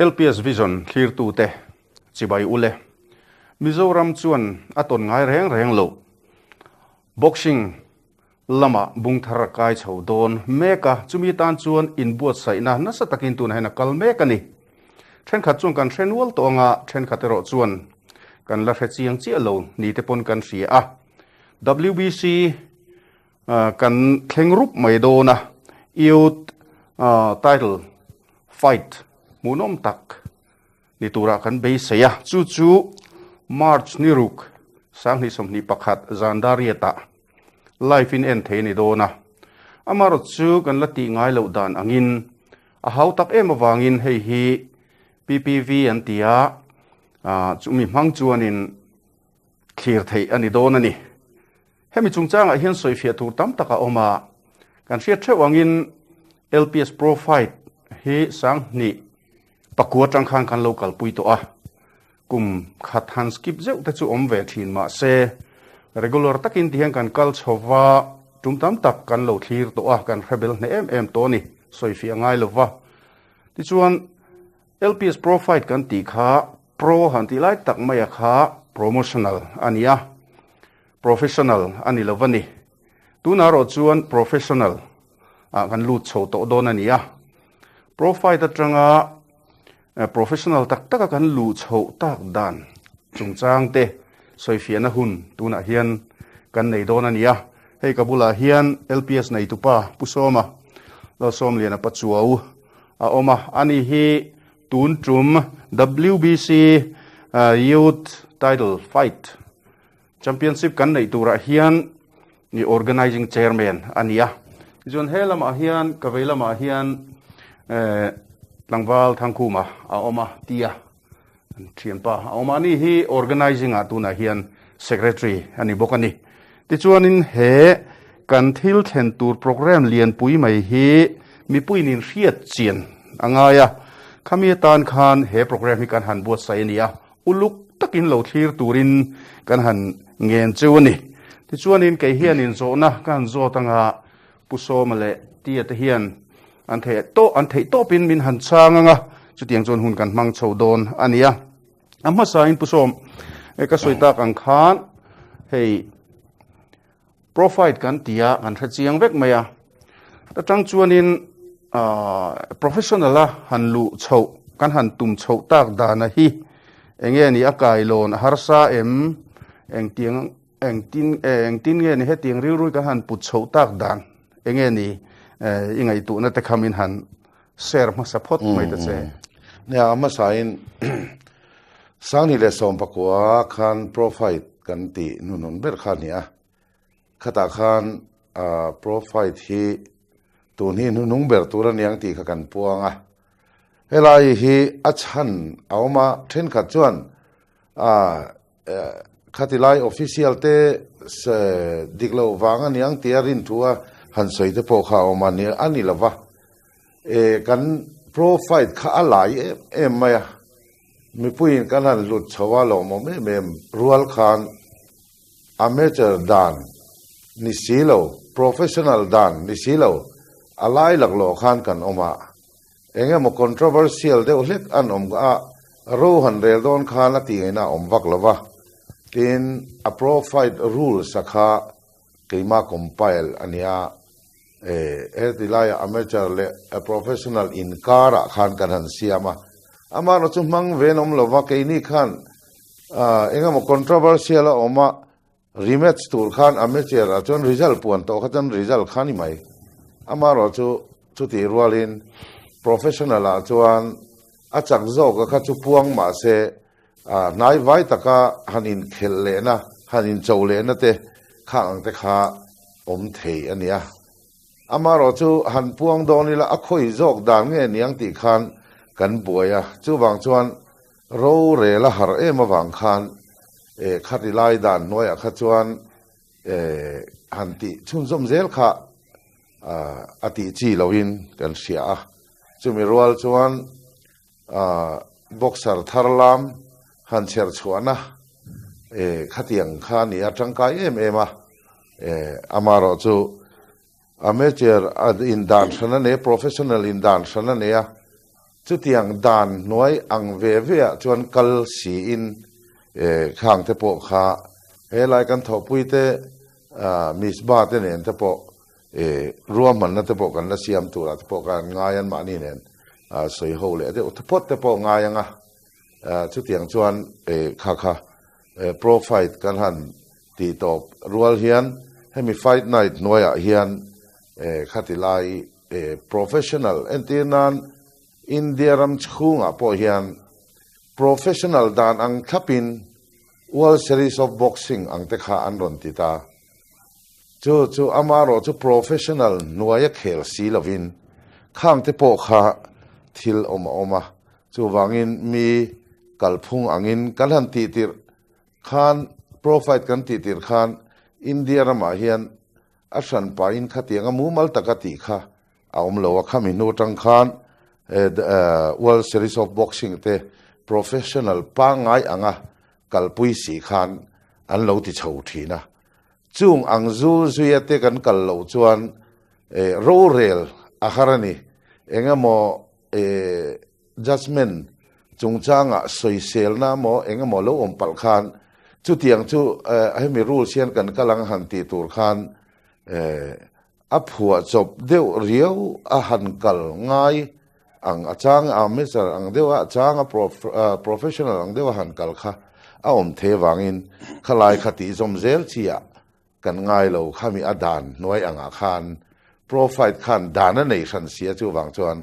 LPS Vision thlirtute chibai ule. Mizoram chuan a tawn ngai reng reng loh. Boxing lamah bungthar a kai chho dawn mek a, chumi tan chuan inbuatsaihna nasa takin tunah hian a kal mek a ni. Thenkhat chuan kan hre nual tawh anga thenkhat erawh chuan kan la hre chiang chiah lo ni te pawn kan hria a. WBC Kan thleng rup mai dawn a, Youth Title Fight hmuhnawm tak ni turah kan beisei a, chu chu March ni ruk 2021 zan dariatah live in en thei a ni dawn a. Amaherawhchu chu kan la tih ngai loh dan angin a hau tak em avangin hei hi PPV an ti a, chumi hmang chuanin thlir theih a ni dawn a ni. Hemi chungchangah hian sawifiah tur tam tak a awm a, kan hriat theuh angin LPS Pro Fight hi 2009 atang khan kan lo kalpui tawh a, kum khat han skip zeuh te chu awm ve thin mah se regular takin ti hian kan kal chho va, tum tam tak kan lo thlir tawh a, kan hre bel hneh em em tawh a ni, sawifiah ngai lo va. Tichuan LPS Pro Fight kan tih kha Pro han tih lai tak maia kha promotional a ni a. Professional a ni lo va ni. Tunah erawh chuan professional ah kan lut chho tawh dawn a ni a. Pro fight atanga professional tak taka kan luh chhoh tak dan chungchang te sawifiahna hun tunah hian kan nei dawn a ni a. Hei ka bulah hian LPS neitupa Pu Sawma, Lalsawmliana Pachuau a awm a. Ani hi tun tum WBC Youth Title Fight Championship kan neih turah hian ni Organizing Chairman a ni a. Tichuan he lamah hian ka vei lamah hian tlangval Thangkhuma a awm a tia thianpa a awm a. Ani hi Organizing ah tunah hian Secretary a ni bawk a ni. Tichuanin he kan thil thlen tur program lianpui mai hi mipuiin inhriat chian a ngai a. Khami atan khan he program hi kan han buatsaih a ni a. Uluk takin lo thlir turin kan han ngen cheu a ni. Tichuanin kei hianin zawhna ka han zawt anga Pu Sawma leh Tia te hian an theih tawh an theih tawpin min han chhang anga chutiang chuan hun kan hmang chho dawn a nia. A hmasain Pu Sawm ka sawi tak ang khan hei Profit kan ti a, kan hre chiang vek mai a. Ta tang chuanin professional a han luh chhoh, kan han tum chhoh tak dana hi enge ni a kailawn a harsa em, engtiang engtin engtin nge ni hetiang rilru kan han put chhoh tak dan enge ni i ngaihtuhna te kha min han share hmasa phawt mai ta che. Nia, a hmasain 2019 khan Profit kan tih hnuhnun ber kha a ni a. Khatah khan Profit hi tun hi hnuhnung ber tur a niang tih kha kan puang a. Helai hi a chhan a awm a, thenkhat chuan khatilai official te dik loh vang a niang tia rin thu a han sawi te pawh kha a awm a, a ni lo va. Kan profile kha a lai em em mai a, mipuiin kan han hlut chho a lawmawm em em rual khan amateur dan ni si lo, professional dan ni si lo a lai laklawh khan kan awm a. Eng emaw controversial deuh hlek an awm a, ro han rel dawn khan a tih ngaihna a awm vak lo va. Tin, a pro-fight rules a kha keima compile a nia. E, heti laiah amateur leh professional inkarah khan kan han siam a. Amaherawh chu hmang ven awm lo va, keini khan eng emaw controversial a awm a, Rematch tur khan amateur ah chuan result puan tawh kha chuan result kha ni mai. Amaherawh chu chutih rualin professional ah chuan a chak zawk a kha chu puang mah se hnai vai taka han inkhelh lehna, han incho lehna te khang ang te kha awm thei a nia. Amaherawh chu han puang dawn ila a khawi zawk dan nge niang tih khan kan buai a, chuvang chuan Rorel a harh em avang khan eh khati lai dan hnuaiah kha chuan eh han tih chhunzawm zel kha a tih chi loin kan hria a. Chumi rual chuan ah boxer thar lam han chher chhuahna eh khatiang kha a ni a tangkai em em a eh amaherawh chu amateur in dan hran a nei a, professional in dan hran a nei a. Chutiang dan hnuai ang ve ve ah chuan kal siin khang te pawh kha helai kan thawhpui te Misba te nen te pawh ruahmanna te pawh kan la siam turah te pawh khan ngai an mahni nen sawi ho leh deuh phawt te pawh ngai ang a. Chutiang chuan kha kha pro fight kan han tih tawp rual hian hemi fight night hnuaiah hian khati lai Professional, entir nan India ram chhungah pawh hian professional dan ang thlapin World Series of Boxing ang te kha an rawn ti ta. Chu chu amarawh chu professional hnuaia khel si lovin khang te pawh kha thil awm a awm a. Chuvangin mi kalphung angin kan han tihtirh khan, pro fight kan tihtirh khan India ramah hian A hran pahin khatianga mumal taka tih kha a awm lo a, khami hnu atang khan World Series of Boxing te professional pangngai anga kalpui si khan an lo ti chho thin a. Chung ang zul zuia te kan kal loh chuan rorel a har a ni. Engemaw Judgement chungchanga sawiselna emaw eng emaw lo awm palh khan chutiang chu hemi rules hian kan kal ang han tih tur khan a phuah chawp deuh riau a han kal ngai ang a chang amateur ang deuh a chang a professional ang deuh a han kal kha a awm thei avangin khalai kha tih zawm zel chi ah Kan ngai lo khami a dan hnuai angah khan pro fight khan dan a nei hran sia chuvang chuan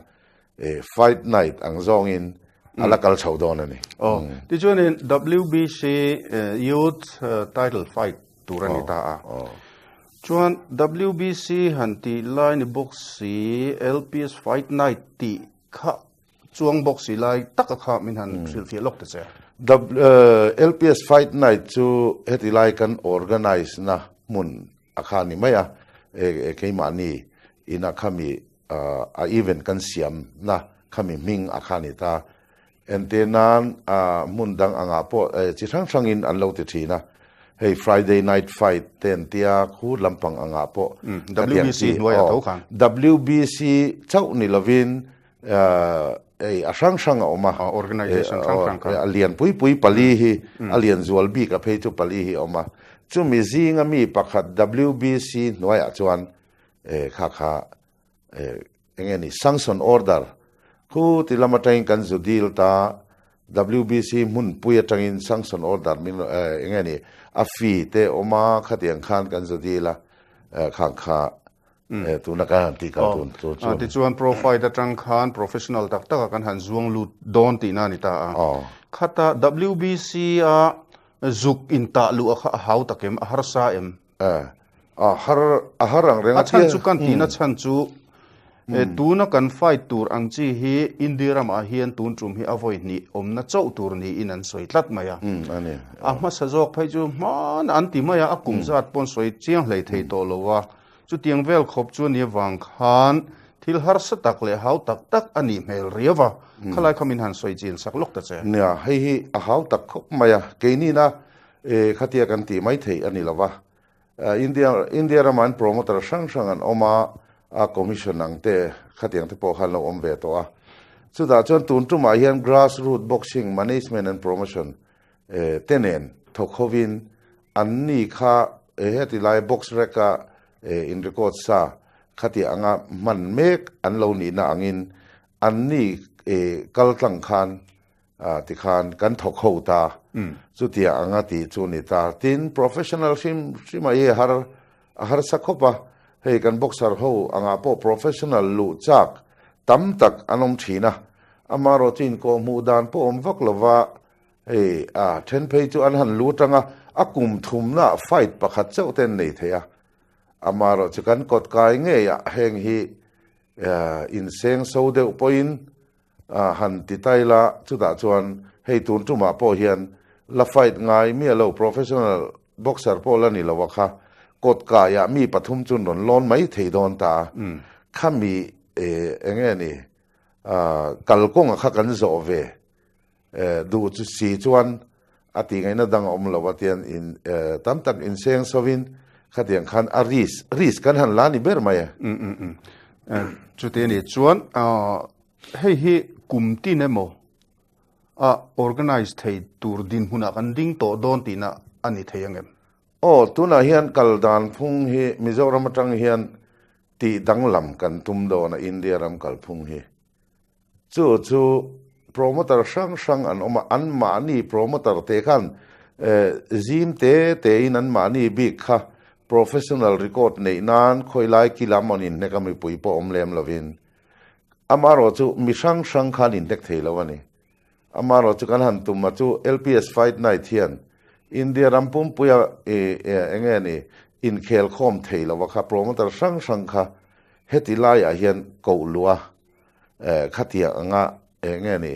fight night ang zawngin a la kal chho dawn a ni. Aw, tichuanin WBC Youth Title Fight tur a ni ta a. Chuan WBC han tih lai ni bawk si LPS Fight Night tih kha Chuang bawk si lai taka kha min han hrilhfiah lawk ta che. LPS Fight Night chu heti lai kan organize na hmun a kha ni mai a, keimahni ina khami a event kan siam na khami hming a kha ni ta. Entir nan hmun dang angah pawh chi hrang hrangin an lo ti thin a, hei Friday Night Fight te an tia khu lampang angah pawh ka tiang chi. WBC hnuaiah tho khan. WBC chauh ni lovin Ei a hrang hrang a awm a. Organization hrang hrang kha. A lian pui pui pali hi, a lian zual bik a phei chu pali hi a awm a. Chumi zinga mi pakhat WBC hnuaiah chuan kha kha eng nge ni sanction order khu ti lam atangin kan zu deal ta WBC hmunpui atangin sanction order min eng nge ni a fee te awm a khatiang khan kan zu deal a khang kha Tuna kan han tih kal tun chu chu. Tichuan pro fight atang khan professional tak taka kan han zuang lut dawn tihna a ni ta a. Khata WBC a zuk intah luh a kha a hau tak em? A harsa em? A har a har ang reng a. A chhan chu kan tihna chhan chu tuna kan fight tur ang chi hi India ramah hian tun tum hi a vawi hnih awmna chauh tur niin an sawi tlat mai a. A hmasa zawk phei chu hman an ti mai a, a kum zat pawn sawi chiang hlei thei tawh lo a. Chutiang vel khawp chu ni avang khan thil harsa tak leh hau tak tak a nih hmel riau a, khalai kha min han sawi chin sak lawk ta che. Nia, hei hi a hau tak khawp mai a, keinina khatia kan tih mai theih a ni lo va. India India ramah an promoter hrang hrang an awm a, a commission ang te khatiang te pawh kha an lo awm ve tawh a. Chutah chuan tun tumah hian grass root boxing management and promotion te nen thawk hovin an ni kha heti lai box rec a in record sa khati anga hman mek an lo nihna angin an ni kal tlang khan tikhan kan thawk ho ta chutia anga tih chu ni ta. Tin, professional hrim hrim a hi har a harsa khawp a, hei kan boxer ho angah pawh professional luh chak tam tak an awm thin a, amaherawh chu inkawhhmuh dan pawh awm vak lova hei a then phei chu an han lu atanga a kum thumna fight pakhat chauh te an nei thei a, amaherawh chu kan kawt kai ngeiah heng hi inseng so deuh pawhin han ti tai la, chutah chuan hei tun tumah pawh hian la fight ngai miah lo professional boxer pawh la ni lo a kha kawt kaiah mi pathum chun rawn lawn mai thei dawn ta a, khami eng nge ni kalkawnga kha kan zawh ve duh chu si chuan a tih ngaihna dang a awm lo a tian in tam tak inseng sovin khatiang khan a risk risk kan han la ni ber mai e. Chuti a nih chuan hei hi. kum tin emaw a organize thei tur dinhmunah kan ding tawh dawn tihna a ni thei ang em? Aw, tunah hian kal dan phung hi Mizoram atang hian tih danglam kan tum dawn a India ram kalphung hi. Chu chu promoter hrang hrang an awm a, anmahni promoter te khan zim te te in anmahni bik kha professional record neih nan khawilai kilam an inhnek a mipui pawh awm lem lovin amarawh chu mi hrang hrang khan inhnek thei lo a ni. Amarawh chu kan han tum a chu LPS Fight Night hian India ram pumpuia eng nge ni inkhel khawm thei lova kha promoter hrang hrang kha heti laiah hian koh luh a khatiang anga eng nge ni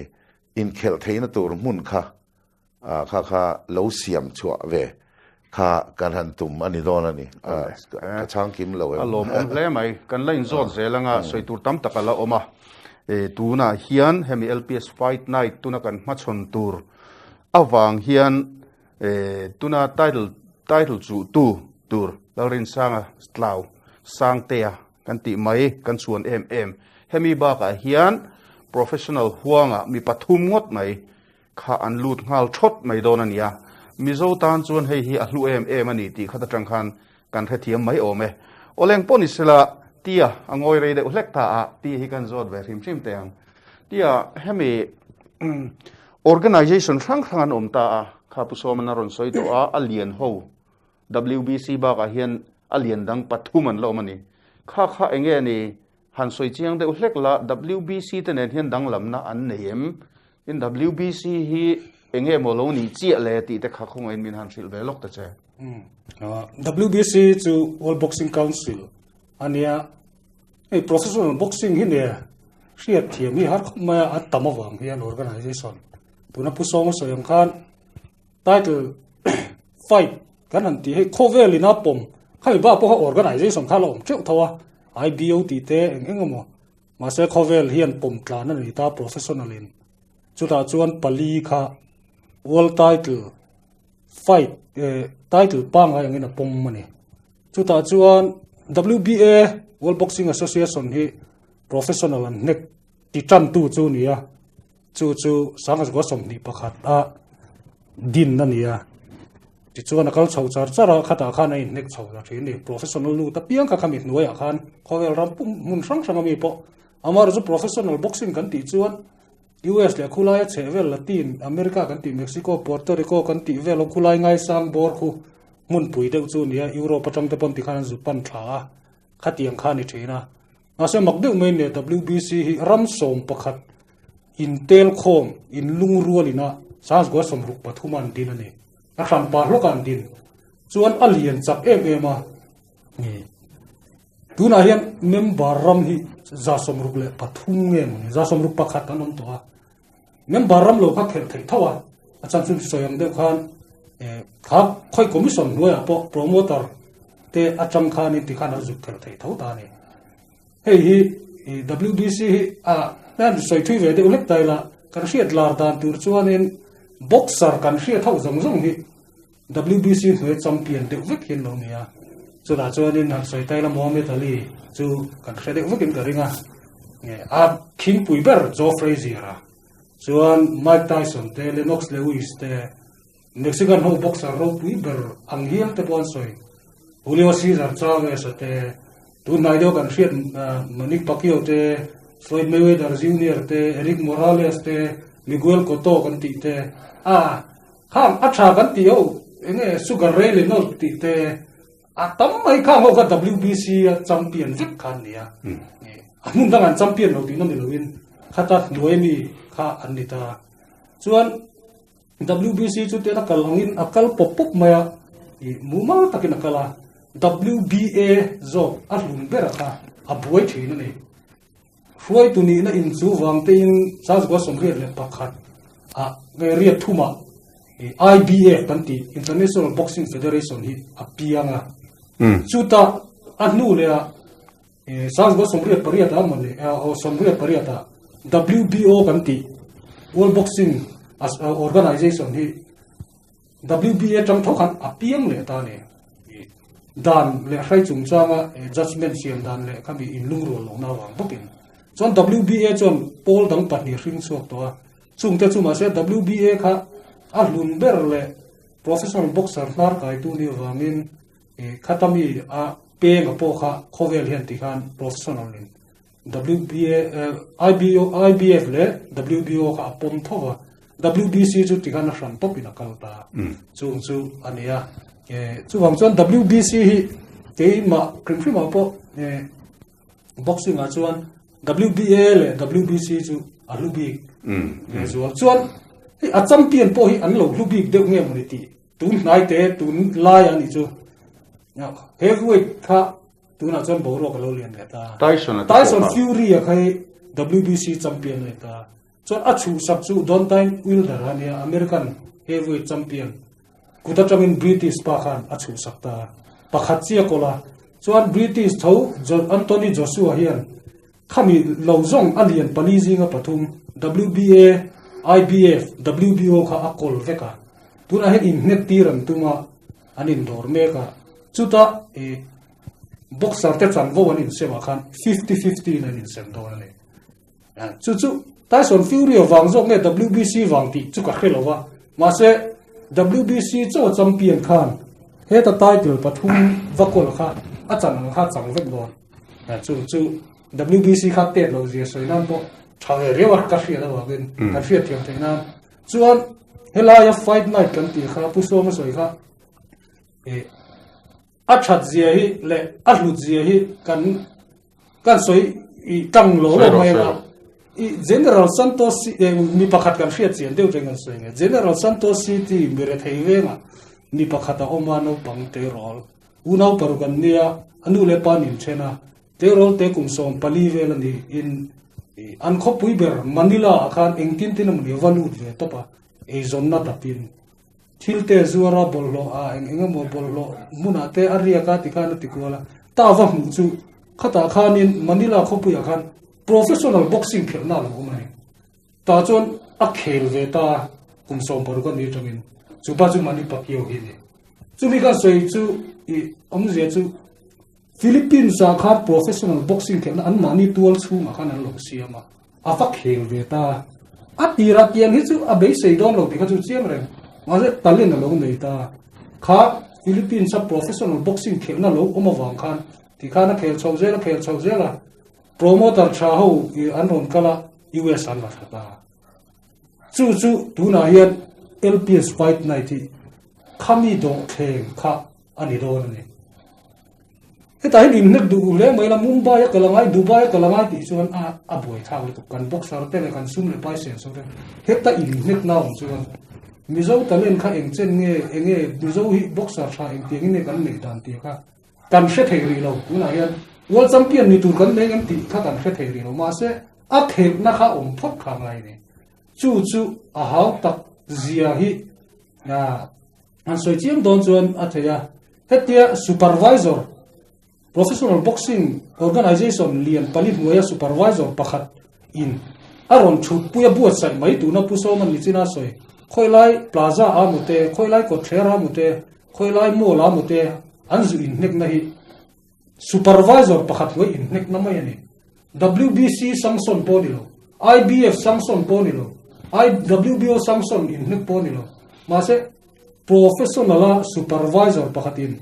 inkhelh theihna tur hmun kha kha kha lo siam chhuah ve kha kan han tum a ni dawn a ni. Ka chhang kim lo em. A lawmawm hle mai. Kan la inzawt zel anga sawi tur tam tak a la awm a. Tunah hian hemi LPS Fight Night tuna kan hmachhawn tur avang hian tuna title title chuh tu tur Lalrinsanga Tlau Sangtea kan tih mai kan chhuan em em. Hemi bakah hian professional huangah mi pathum ngawt mai kha an lut nghal thawt mai dawn a nia. Mizo tan chuan hei hi a hlu em em a ni tih khat atang khan kan hrethiam mai awm e. Awleng pawh ni sela tia a ngawi rei deuh hlek ta a tih hi kan zawt ve hrim hrim teh ang. Tia hemi organization hrang hrang an awm ta a, kha Pu Sawman a rawn sawi tawh a, a lian ho WBC bakah hian a lian dang pathum an la awm a ni. Kha kha eng nge ni han sawi chiang deuh hlek la, WBC te nen hian danglamna an nei em? Tin, WBC hi eng nge maw lo nih chiah le tih te kha khawngaihin min han hrilh ve lawk ta che. WBC chu World Boxing Council a nia. Hei professional boxing hi nia hriat thiam hi har khawp mai a, a tam avang hian organization tuna Pu Sawma sawi ang khan Title fight kan han tih hei khawvel ina pawm khami bak pawh kha organization kha la awm teuh tho a IBO tih te eng eng emaw mahse khawvel hian pawm tlan a ni ta professional in chutah chuan pali kha world title fight eh title pangngai angin a pawm a ni chutah chuan WBA World Boxing Association hi professional an hnek ti tantu chu ni a. Chu chu Sangha 21 a din a ni a. Tichuan a kal chho char char a, khatah khan a inhnek chho ta thin a ni. Professional lut apiang kha khami hnuaiah khan khawvel ram pum hmun hrang hrang ami pawh amaherawhchu professional boxing kan tih chuan US leh khulai a chheh vel Latin America kan tih Mexico, Puerto Rico kan tih vel ho khulai ngaisang bawr khu hmunpui deuh chu a ni a, Europe atang te pawn tikhan an zut pan thla a, khatiang kha a ni thin a. Mahse mak deuh mai nia WBC hi ram 11 in tel khawm in lungrual ina 1963 an din a ni. A hranpa hlawk an din chuan a lian chak em em a. Tunah hian member ram hi 63 nge maw ni 61 an awm tawh a. Member ram lo kha khelh theih tho a. A chan chu sawi ang deuh khan kha khawi commission hnuaiah pawh promoter te atang khanin tikhan an zuk khelh theih tho ta a ni. Hei hi WBC hi a nan sawi thui ve deuh hlek ta ila kan hriat lar dan tur chuanin boxer kan hriat ho zawng zawng hi WBC hnuai champion deuh vek hian lo ni a. Chutah chuanin han sawi ta ila Muhammad Ali chu kan hre deuh vekin ka ring a. A khingpui ber Joe Frazier a chuan Mike Tyson te Lennox Lewis te Mexican ho boxer ropui ber ang hial te pawh an sawi. Julio Cesar Chavez a te, tunhnai deuh kan hriat Manny Pacquiao te, Floyd Mayweather Junior te, Erik Morales te, Miguel Cotto kan tih te, a khang a tha kan tih ho eng nge Sugar Ray Leonard tih te, a tam mai khang ho kha WBC a champion vek kha an ni a. A hmun dang an champion lo tihna ni loin khata hnuai mi kha an ni ta. Chuan WBC chu tian a kal angin a kal pawp pawp mai a, ih mumal takin a kal a, WBA zawk a hlun ber a kha a buai thin a ni. Hruaitu nihna in chu vang tein Chazgua 81 ah nge riat thumah ih IBF kan tih International Boxing Federation hi a piang a. Chutah a hnu leh ah Sangzua 88 ah mawni aw 88 ah WBO kan tih World Boxing Organization hi WBA tang tho khan a piang leh ta ni. Dan leh hrai chungchanga judgement siam dan leh khami inlungrual lohna avang bawkin. Chuan WBA chuan pawl dang pahnih hring chhuak tawh a, chungte chu mahse WBA kha a hlun ber leh professional boxer hnar kaitu nih avangin khata mi a penga pawh kha khawvel hian tikhan professional in WBA, IBO, IBF leh WBO kha a pawm tho va, WBC chu tikhan a hran tawpin a kal ta. Chung chu a ni a. Chuvang chuan WBC hi keimah hrim hrimah pawh boxing ah chuan WBA leh WBC chu a hlu bik ve zual. Chuan hei a champion pawh hi an lo hlu bik deuh nge mawni tih tun hnai te tun lai a nih chu. Heavyweight kha Tunah chuan boruak a lo lian leh ta. Tyson a ti Tyson Fury a kha hi WBC champion a ni ta. Chuan a chhuhsak chu Deontay Wilder a nia, American heavyweight champion. Kut atangin British pa khan a chhuhsak ta. Pakhat chiah kawl a. Chuan British tho Anthony Joshua hian khami lo zawng a lian pali zinga pathum WBA, IBF, WBO kha a kawl vek a. Tunah hian inhnek tir an tum a. An indawr mek a, chuta i boxer te chanvo an insem ah khan fifty fifty in an insem dawn a ni. Chu chu Tyson Fury vang zawk nge WBC vang tih chu ka hre lo va, mahse WBC chaw champion khan heta title pathum va kawl kha a chan ang kha chang vek dawn. Chu chu WBC kha tet lo zia sawi nan pawh tha ve riau a ka hriat avangin kan hriat thiam theih nan. Chuan helaia fight night kan tih kha Pu Sawma sawi kha eh a that zia hi leh a hlut zia hi kan kan sawi i tang lo lo mai a i General Santos mi pakhat kan hriat chian deuh reng kan sawi nge General Santos City mi rethei venga mi pakhat a awm a naupang tleirawl unau paruk an nia a nu leh pa nin then a Tleirawl te kum 14 vel a ni in an khawpui ber Manila ah khan engtin tin emaw ni va lut ve tawp a, eizawnna dapin thil te zuara bawlhhlawh ah eng eng emaw bawlhhlawh hmunah te a riak a tikhan a ti kual a, ta va hmuh chu khatah khanin Manila khawpuiah khan professional boxing khelhna a lo awm a ni. Tah chuan a khel ve ta a, kum 60 a ni atangin chupa chu Manny Pacquiao hi a ni. Chumi khan sawi chu i awmzia chu Philippines ah khan professional boxing khelhna an mahni tual chhungah khan an lo siam a, a va khel ve ta a. A tirah tiang hi chu a beisei dawn lo tih kha chu chiang reng, mahse talent a lo nei ta a. Kha Philippines a professional boxing khelhna lo awm avang khan ti khan a khel chho zel a khel chho zel a, promoter tha ho an rawn kal a, US an la thla ta a. Chu chu tunah hian LPS Fight Night hi khami dawhthleng kha a ni dawn a ni. Hetah hian inhnek duh hle mai la, Mumbai a kal angai, Dubai a kal angai tih chuan a a buai thlak lutuk. Kan boxer te leh kan sum leh pai sen so te heta inhnek na awm chuan Mizo talent kha eng chen nge, enge Mizo hi boxer tha eng tiang in nge kan neih dan tih kha kan hre thei rih lo. Tunah hian World Champion ni tur kan nei em tih kha kan hre thei rih lo. Mahse a khelhna kha awm phawt kha ngai ni. Chu chu a hau tak zia hi An sawi chiam dawn chuan a thei a, hetia supervisor, professional boxing organization lian pali hnuaia supervisor pakhat in a rawn thutpui a buatsaih mai tuna Pu Sawman Nichina sawi, khawilai plaza a mute, khawilai kawtthler a mute, khawilai mall a mute an zu inhnekna hi supervisor pakhat hnuai inhnekna mai a ni. WBC sanction pawh ni lo, IBF sanction pawh ni lo, WBO sanction inhnek pawh ni lo. Mahse, professional-a supervisor pakhatin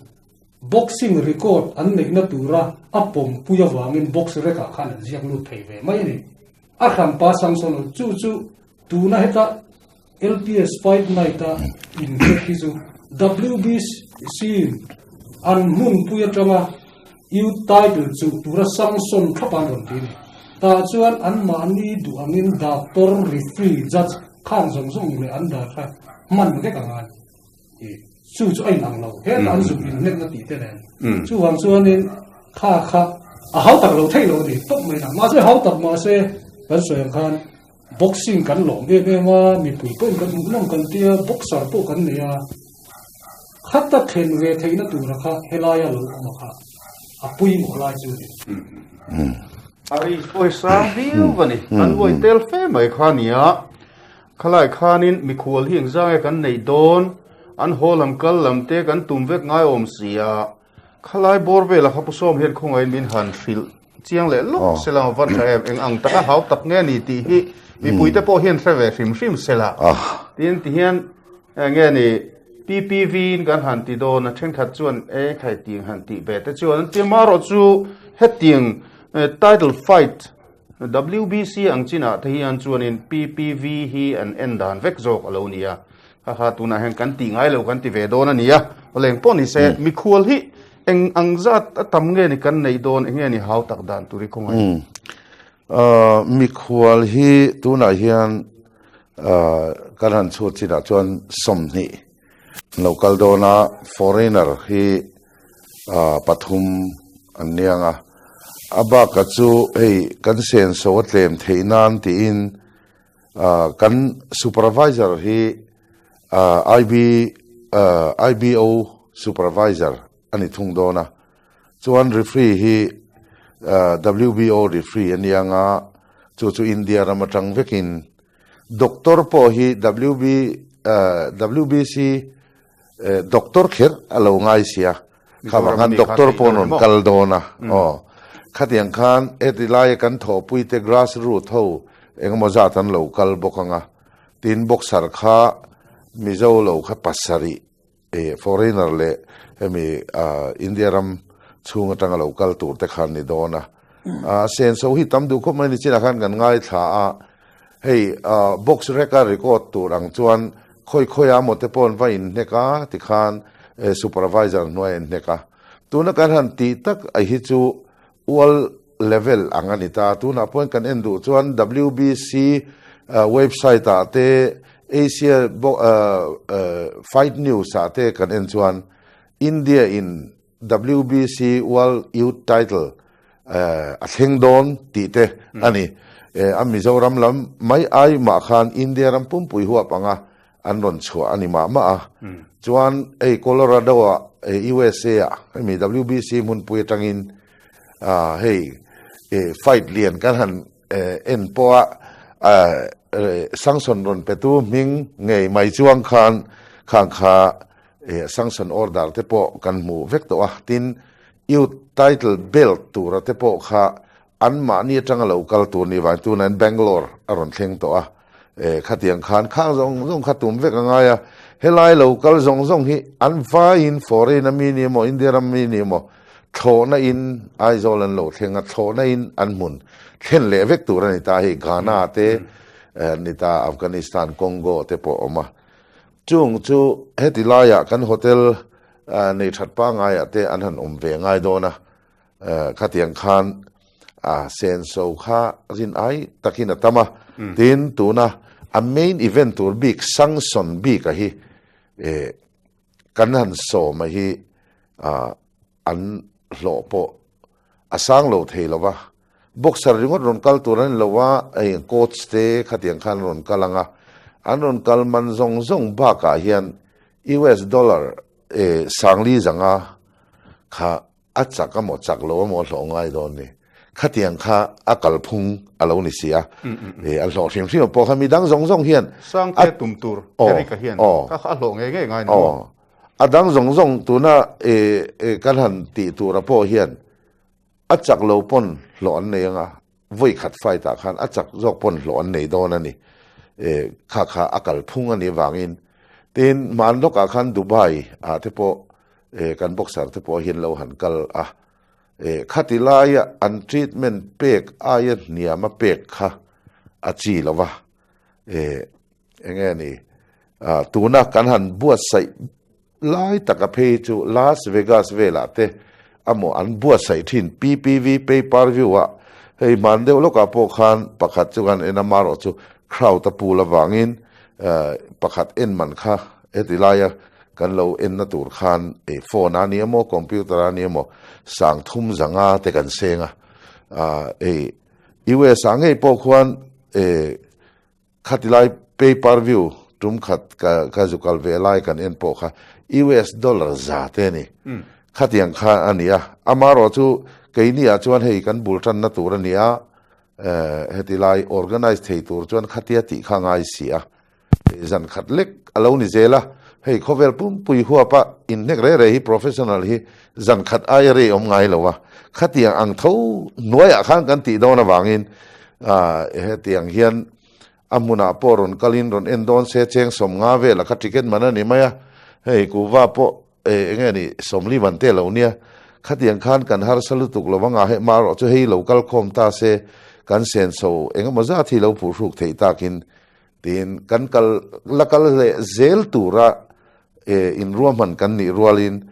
boxing record an neihna tura a pawmpui avangin box rek-ah khan an ziak lut thei ve mai a ni. A hranpa sanction lo, chu chu tuna heta LPS Fight Night-a inhnek hi chu WBC-in an hmunpui atanga Youth title chuh tura sanction thlap an rawn ti a ni. Tah chuan anmahni duh angin doctor, referee, judge khan zawng zawng leh an dar kha hman vek a ngai. Chu chu a inang lo. Heta an zuk inhnekna tih te nen. Chuvang chuanin kha kha a hau tak lo theih lo a ni tawp mai na. Mahse hau tak mahse kan sawi ang khan Boxing kan lawm em em a, mipui pawhin kan hmuh nawm kan tia, boxer pawh kan nei a, khata thlen ve theihna tura kha helaia lo awm a kha a pawimawh lai chu a ni. A ri pawh hi sang viau a ni, an uai tel fe mai kha a nia. Khalai khanin mikhual hi engzang nge kan neih dawn, an haw lam kal lam te kan tum vek ngai awm si a, khalai bawr velah kha Pu Sawm hian khawngaihin min han hrilh. chiang leh lawk sela van tha em eng ang taka hau tak nge ni tih hi mipuite pawh hian hre ve hrim hrim sela. Tin tihian nge ni PPV in kan han ti dawn a thenkhat chuan e khai tiang han tih ve te chuan an ti marawh chu hetiang title fight WBC ang chinah te hian chuanin PPV hi an en dan vek zawk a lo ni a. Ha ha tunah hian kan tih ngai lo kan ti ve dawn a ni a. Awle eng pawh ni se mikhual hi eng ang zat a tam nge ni kan neih dawn eng nge ni hau tak dan tur i khawngaih. Mikhual hi tunah hian kan han chhut chinah chuan 20 an lo kal dawn a, foreigner hi pathum an niang a. A baka chu hei kan senso a tlem theih nan tiin Kan supervisor hi IB IBO supervisor a ni thung dawn a, chuan referee hi WBO referee a nia nga, chu chu India ram atang vekin doctor pawh hi WB WBC doctor kher a lo ngai sia, kha vang khan doctor pawh an rawn kal dawn a, aw khatiang khan heti laia kan thawhpui te grass root ho engemaw zat an lo kal bawk ang a, tin boxer kha Mizo lo kha pasarih eh foreigner leh hemi India ram chhung atanga lo kal tur te khan ni dawn a, a senso hi tam duh khawp mai ni chinah khan kan ngaithla a, hei box rek a record tur ang chuan Khawi khawi a maw te paw'n va inhnek a tikhan supervisor hnuai a inhnek a. Tuna kan han tih tak a hi chu world level ang a ni ta. Tunah pawhin kan en duh chuan WBC website ah te Asia Fight News ah te kan en chuan India in WBC World Youth Title a thleng dawn tih te a ni. A Mizoram lam mai ai mah khan India ram pumpui huap anga an rawn chhuah a ni mah mah a. Chuan hei Colorado ah USA ah hemi WBC hmunpui atangin hei fight lian kan han en pawh a sanction rawn petu hming ngei mai chuang khan khang kha Sanction order te pawh kan hmu vek tawh a, tin Youth title belt tura te pawh kha anmahni atanga lo kal tur ni vang tunah hian Bangalore a rawn thleng tawh a, khatiang khan khang zawng zawng kha tum vek a ngai a, helai lo kal zawng zawng hi an vaiin foreign a mi ni emaw India ram mi ni emaw thlawhna in Aizawl an lo thleng a, thlawhna in an hmun thlen leh vek tur a ni ta hei Ghana te ni ta Afghanistan, Congo te pawh a awm a. Chung chu heti laiah kan hotel nei that pangaiah te an han awm ve ngai dawn a, khatiang khan a senso kha rin ai takin a tam a, tin tuna a main event tur bik sanction bik a hi kan han sawm a hi an hlawh pawh a sang lo thei lo va, Boxer ringawt rawn kal tur an ni lo a, hei coach te khatiang khan an rawn kal ang a, an rawn kal man zawng zawng bakah hian US dollar sangli zanga kha a chak amaw chak lo amaw a hlawh ngai dawn ni. Khatiang kha a kalphung a lo ni si a, a hlawh hrim hrim pawh kha midang zawng zawng hian Sang te tum tur Eric-a hian kha kha a hlawh ngei ngei ngai ni maw? A dang zawng zawng tuna kan han tih tura pawh hian A chak lo pawn hlawh an nei anga, vawi khat fight ah khan a chak zawk pawn hlawh an nei dawn a ni. E, kha kha a kal phung a nih vangin. Tin, hman lawkah khan Dubai ah te pawh e, kan boxer te pawh hian lo han kal a. E, khati laia an treatment pek aia hniam a pek kha a chi lo va. E, enge ni, tuna kan han buatsaih Lai taka phei chu Las Vegas velah te amaw an buatsaih thin PPV, pay per view, ah hei hman deuh lawkah pawh khan pakhat chu kan en a marawh chu crowd a pool avangin pakhat en man kha heti laia kan lo enna tur khan phone a ni emaw computer a ni emaw sang thum zanga te kan seng a hei US ah ngei pawh khuan Khatilai pay per view tum khat ka ka zu kal ve lai kan en pawh kha US dollar za te a ni. Khatiang kha a ni a. Amarawh chu keini ah chuan hei kan bul tanna tur a ni a, hetilai organize thei tur chuan khatia tih kha ngai si a. Zan khat lek a lo ni zel a. Hei khawvel pumpui huapa inhnek reh reh hi professional hi zan khat aia rei awm ngai lo a, khatiang ang tho hnuaiah khan kan tih dawn avangin hetiang hian a hmunah pawh rawn kalin rawn en dawn se cheng 50 vela kha ticket man a ni mai a, hei kuhva pawh enge ni 40 man te lo nia, khatiang khan kan harsa lutuk lo anga heh marawh chu hei lo kal khawm ta se kan senso engemaw zat hi lo phuhruk theih takin Tin, kan kal la kal leh zel tura inruahman kan nih rualin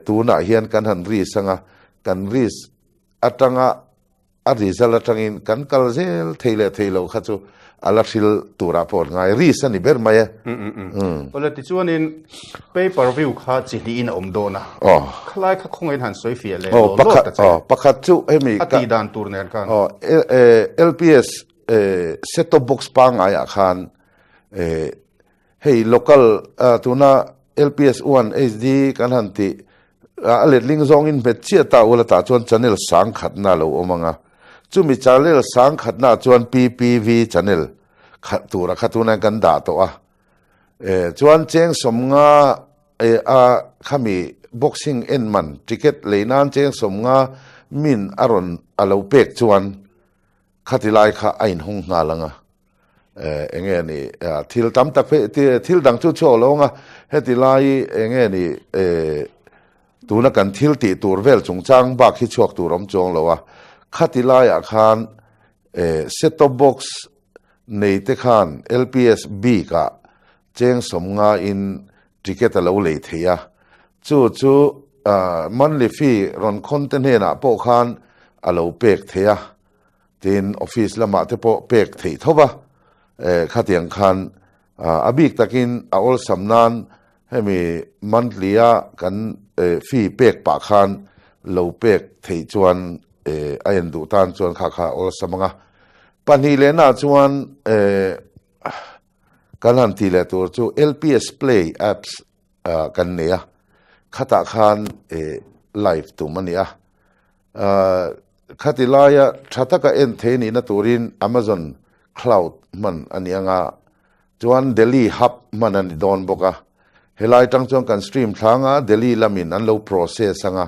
tunah hian kan han risk anga, kan risk atanga a result atangin kan kal zel thei leh thei lo kha chu a la hril turah pawh an ngai. Risk a ni ber mai e. Awle, tichuanin pay per view kha chi hnihin a awm dawn a, khalai kha khawngaihin han sawi fiah leh law law ta che. Pakhat chu hemi a tih dan tur nen khan. LPS Set top box pangaiah khan hei local tuna LPS 1 HD kan han tih a letling zawngin hmet chiah ta ula tah chuan channel sang khatna a lo awm ang a, chumi channel sang khatna chuan PPV channel khat tura kha tuna kan dah tawh a, chuan cheng 50 a khami boxing en man ticket lei nan cheng 50 min a rawn a lo pek chuan Khati lai kha a inhung nghal ang a, eng nge ni, thil tam tak phei, thil dang chu chhuak lo ang a, heti lai eng nge ni, tuna kan thil tih tur vel chungchang bak hi chhuak tur awm chuang lo a, khati laiah khan set top box nei te khan LPS bikah cheng 50 in ticket a lo lei thei a, chu chu monthly fee rawn khawn te hnenah pawh khan a lo pek thei a, tin office lamah te pawh pek theih tho va, khatiang khan a bik takin a awlsam nan hemi monthly a kan fee pek pah khan lo pek theih chuan a en duh tan chuan kha kha a awlsam ang a. Pahnih lehna chuan Kan han tih leh tur chu LPS Play apps kan nei a, khatah khan live tum a ni a. Khati laia tha taka en thei nihna turin Amazon Cloud hman a ni ang a, chuan Delhi Hub hman a ni dawn bawk a. Helai tang chuan kan stream thlang a, Delhi lamin an lo process ang a,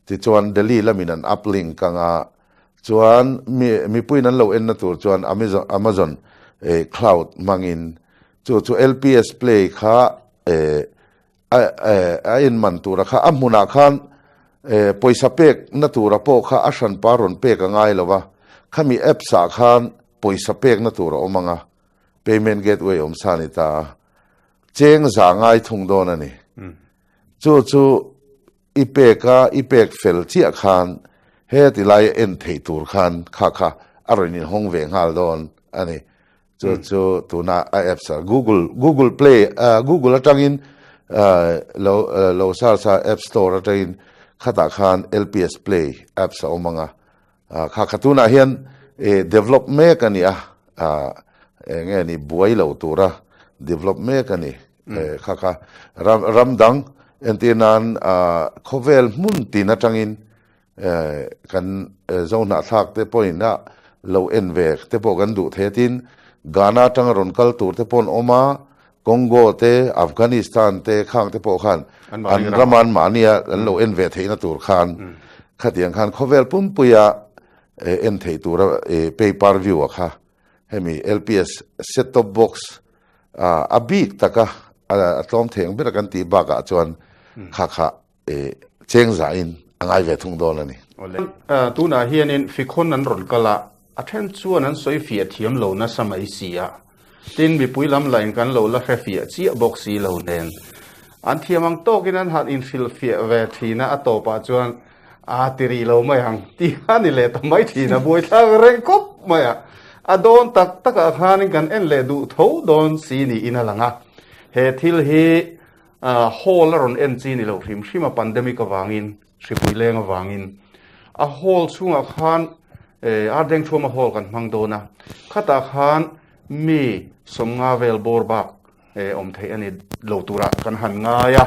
tichuan Delhi lamin an uplink ang a, Chuan mi mipuiin an lo enna tur chuan Amazon Amazon eh cloud hmangin chu chu LPS play kha eh a eh a en man tura kha a hmunah khan eh pawisa pek na tura pawh kha a hranpa rawn pek a ngai lo va, khami apps ah khan pawisa pek na tur a awm ang a, payment gateway awm sa a ni ta a, cheng za ngai thung dawn a ni. Chu chu I pek a, i pek fel chiah khan heti laia en theih tur khan kha kha a rawn inhawng ve nghal dawn a ni. Chu chu tuna a apps a Google, Google Play, Google atangin lo lo search a App Store atangin khatah khan LPS Play apps a awm ang a. Kha kha tunah hian develop mek a ni a, enge ni buai lo tura develop mek a ni. Kha kha ram ram dang entir nan khawvel hmun tin atangin kan Zohnahthlak te pawhin a lo en ve te pawh kan duh thei a tin Ghana atanga rawn kal tur te pawh an awm a, Congo te, Afghanistan te khang te pawh khan an rama an mahnia an lo en ve theihna tur khan khatiang khan khawvel pumpuia en theih tura pay per view a kha hemi LPS set top box a bik taka a tlawm thei ang bera kan tih bakah chuan kha kha cheng zahin a ngai ve thung dawn a ni. Tunah hianin Fikhawn an rawn kal a, a then chuan an sawi fiah thiam lo nasa mai si a, tin mipui lam lahin kan lo la hre fiah chiah bawk si lo nen. An thiam ang tawkin an han inhrilh fiah ve thin a, a tawpah chuan a ti rih lo mai ang tih a ni leh ta mai thin a, buaithlak reng khawp mai a. A dawn tak takah khanin kan en leh duh tho dawn si niin a lang a, he thil hi Hall a rawn en chi ni lo hrim hrim a, pandemic avangin, hripui leng avangin. A hall chhungah khan Ardengthuama hall kan hmang dawn a, khatah khan mi 50 vel bawr bak awm theih a ni lo turah kan han ngai a.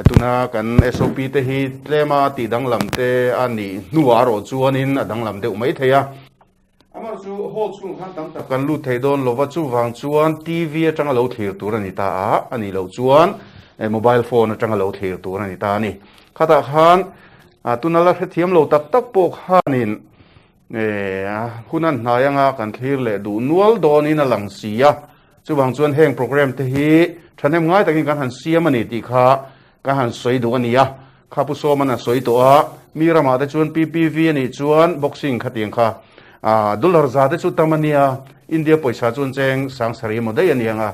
Tuna kan SOP te hi tlema tih danglam te a nih hnuah erawh chuanin a danglam deuh mai thei a. Amah chu hall chhung khan tam tak kan lut thei dawn lova, chuvang chuan TV atanga lo thlir tur a ni ta a, a nih loh chuan. mobile phone atanga lo thlir tur a ni ta a ni. Khatah khan tuna la hrethiam lo tak tak pawh khanin hun an hnai anga kan thlir leh duh nual dawnin a lang si a. Chuvang chuan heng program te hi thahnem ngai takin kan han siam a ni tih kha kan han sawi duh a ni a. Kha Pu Sawman a sawi tawh a, mi ramah te chuan PPV a nih chuan boxing khatiang kha dollar za te chu tam a nia, India pawisa chuan cheng sang sarih emaw daih a ni ang a,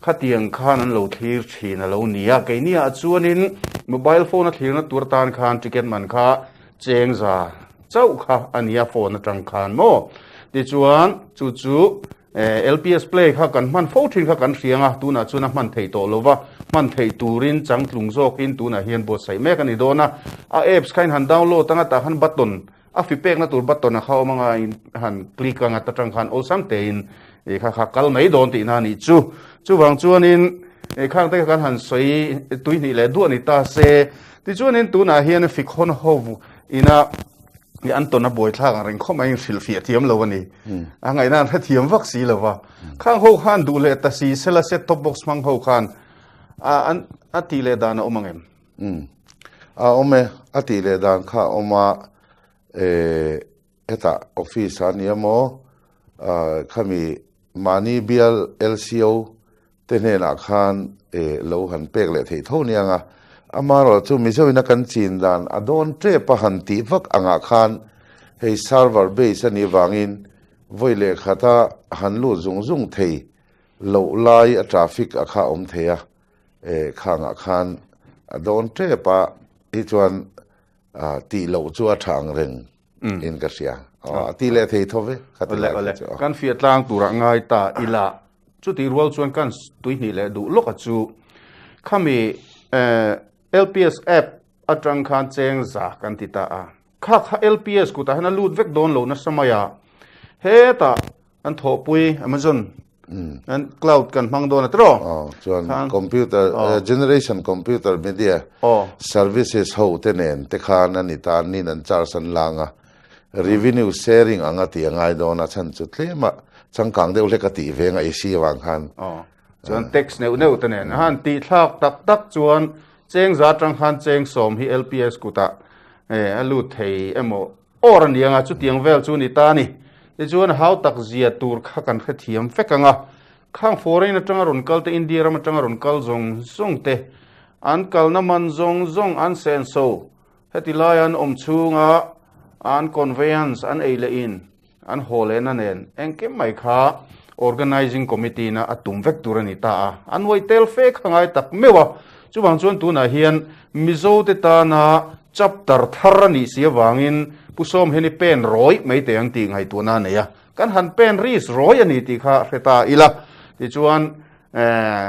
khatiang khan an lo thlir thin a lo ni a. Keiniah chuanin mobile phone a thlirna tur atan khan ticket man kha cheng za chauh kha a nia phone atang khan maw. Tichuan chu chu LPS Play kha kan hman fo thin kha kan hriang a, tunah chuan a hman theih tawh lo va, hman theih turin changtlung zawkin tunah hian buatsaih mek a ni dawn a. A apps kha in han download anga tah khan button, a fi pekna tur button a kha awm anga in han click anga ta tang khan awlsam tein i kha kha kal mai dawn tihna a nih chu. Chuvang chuanin khang te kha kan han sawi tuihnih leh duah ni ta se. Tichuanin tunah hian fikhawn ho ina i an tawn a buaithlak ang reng khawp mai in hrilhfiah thiam lo a ni. A ngaihna an hrethiam vak si lo va. Khang ho khan duh leh ta si sela set top box hmang ho khan a an a tih leh dan a awm ang em? A awm e, a tih leh dan kha a awm a, e hetah office a nia maw khami mahni bial LCO te hnenah khan lo han pek leh theih tho nia nga, amaherawhchu Mizoina kan chin dan a dawn tep a han tih vak angah khan hei server base a nih vangin vawi leh khata han lut zung zung thei loh lai a traffic a kha awm thei a, khangah khan a dawn tep a hi chuan tih loh chu a tha ang reng in ka hria. A ti leh thei tho ve kha ti lai kha chu. Kan fiah tlang turah ngai ta ila chuti rual chuan kan tuihnih leh duh lawk a chu khami LPS app atang khan cheng za kan ti ta a. Kha kha LPS kutah hian a lut vek dawn lo nasa mai a. Hetah An thawhpui Amazon an cloud kan hmang dawn a tiraw? Aw, chuan computer generation computer media services ho te nen te khan a ni ta nin an charge an lang a, revenue sharing ang a tih a ngai dawn a chhan chu tlem a changkang deuh hlek a tih ve ngaih si avang khan. Aw, chuan tax neuh neuh te nen a han tih thlak tak tak chuan cheng za atang khan cheng sawm hi LPS kutah a lut thei emaw Awr a ni anga chutiang vel chu ni ta a ni. Tichuan hau tak zia tur kha kan hrethiam vek ang a. Khang foreign atanga rawn kal te, India ram atanga rawn kal zawng zawng te, an kalna man zawng zawng an senso, heti laia an awm chhunga an conveyance an ei leh in an haw lehna nen engkim mai kha Organizing Committee na a tum vek tur a ni ta a. An uai tel fe kha ngai tak meuh a. Chuvang chuan tunah hian Mizo te tana chapter thar a nih si avangin Pu Sawm hian i pen rawih mai teh ang tih ngaihtuahna a nei a. Kan han pen ris rawih a ni tih kha hre ta ila. Tichuan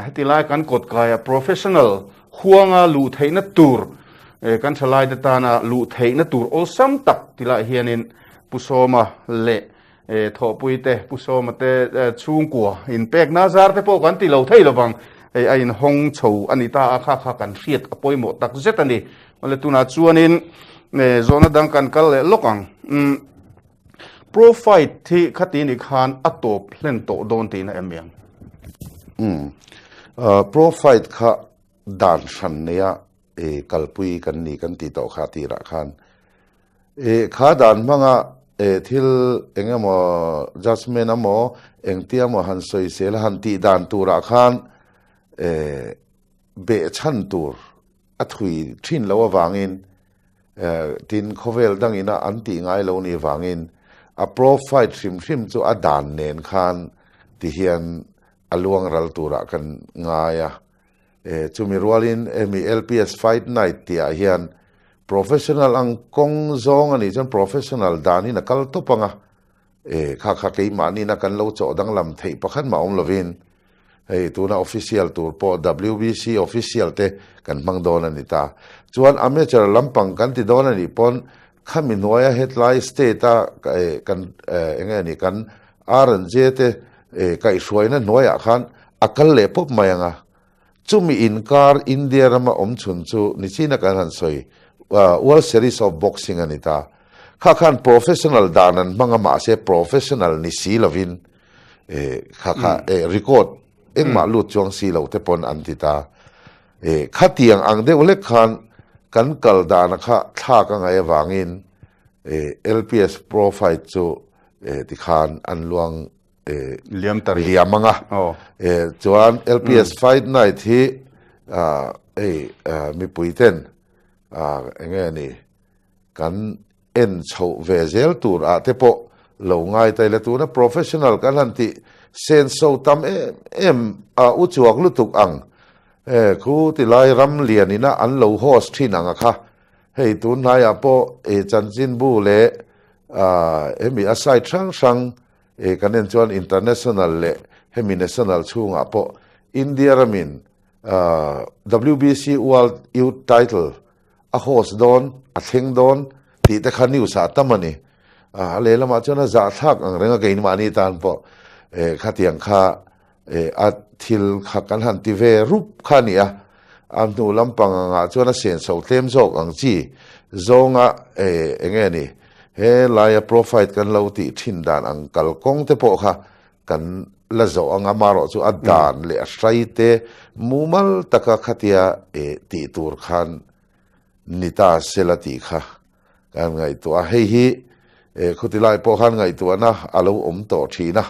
heti lai kan kawt kaia professional huanga luh theihna tur kan thalaite tana luh theihna tur awlsam tak tilai hianin Pu Sawma leh Thawhpui te, Pu Sawma te chhungkua inpekna zar te pawh kan ti lo thei lovang. Hei a inhawng chho a ni ta a, kha kha kan hriat a pawimawh tak zet a ni. Awle tunah chuanin zawhna dang kan kal leh lawk ang. Pro fight hi khati ni khan a tawp hlen tawh dawn tihna em mi ang? Pro fight kha dan hran neia kalpui kan ni kan tih tawh kha tirah khan Kha dan hmanga thil eng emaw judgement emaw engtia emaw han sawisel a han tih dan turah khan behchhan tur a thui thin loh avangin tin khawvel dangina an tih ngai lo nih vangin a pro fight hrim hrim chu a dan nen khan tihian a luang ral turah kan ngai a. Chumi rualin hemi LPS Fight Night tihah hian professional ang kawng zawng a nih chuan professional danin a kal tawp ang a, kha kha keimahniina kan lo chawh danglam theih pakhat mah awm lovin hei tuna official tur pawh WBC official te kan hmang dawn a ni ta. Chuan amateur lampang kan ti dawn a nih pawn khami hnuaia hetlai state a kan eng nge ni kan R&J te kaihhruaina hnuaiah khan a kal leh pawp mai ang a, chumi inkar India rama awm chhun chu nichina kan han sawi World Series of Boxing a ni ta. Kha khan professional dan an hmang a mahse professional ni si lovin kha kha record engmah lut chuang si lo te pawn an ti ta. E khatiang ang deuh hlek khan kan kal dana kha thlak a ngaih avangin e LPS Pro Fight chu e tikhan an luang e Liam ta rih. Liam anga. E chuan LPS Fight Night hi ei mipui ten enge ni kan en chhoh ve zel tur ah te pawh lo ngai ta ila tuna professional kan han tih sen so tam em em a u chuak lutuk ang e khu tilai ram lian ina an lo host thin ang a kha hei tun hnaiah pawh e chanchinbu leh hemi a site hrang hrang e kan en chuan international leh hemi national chhungah pawh India ramin WBC World Youth Title a host dawn, a thleng dawn tih te kha news ah tam a ni. A lehlamah chuan a zahthlak ang reng a keimahni tan pawh khatiang kha a thil kha kan han ti ve rup kha a ni a. A hnu lampang angah chuan a senso tlem zawk ang chi zawnga eng nge ni he laia profile kan lo tih thin dan ang kalkawng te pawh kha kan la zawh ang a, amaherawh chu a dan leh a hrai te mumal taka khatia tih tur khan ni ta sela tih kha kan ngaihtuah a. Hei hi khuti lai pawh khan ngaihtuahna a lo awm tawh thin a,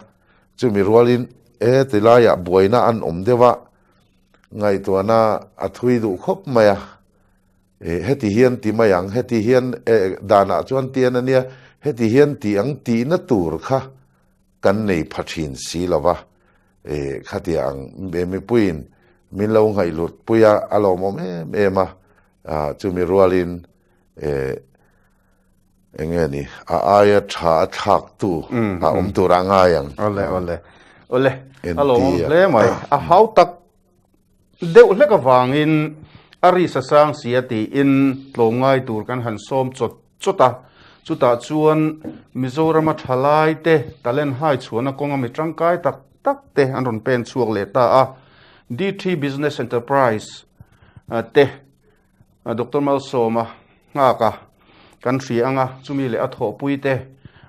chumi rualin he ti laiah buaina an awm deuh a, ngaihtuahna a thui duh khawp mai a. Heti hian ti mai ang, heti hian danah chuan tian a nia, heti hian ti ang tihna tur kha kan nei pha thin si lo va, e khatia ang mipuiin min lo ngaihlut pui a, a lawmawm em em a, chumi rualin e eng nge ni, a aia tha a thlaktu a awm tur a ngai ang. Awle, awle, awle, a lawmawm hle mai. A hau tak deuh hlek avangin a ri sa sang sia tiin tlawmngai tur kan han sawm chawt chawt a, chutah chuan Mizorama thalai te talent hai chhuahna kawnga mi tangkai tak tak te an rawn pen chhuak leh ta a, DT Business Enterprise te Doctor Malsawma nghaka kan hria anga chumi leh a thawhpui te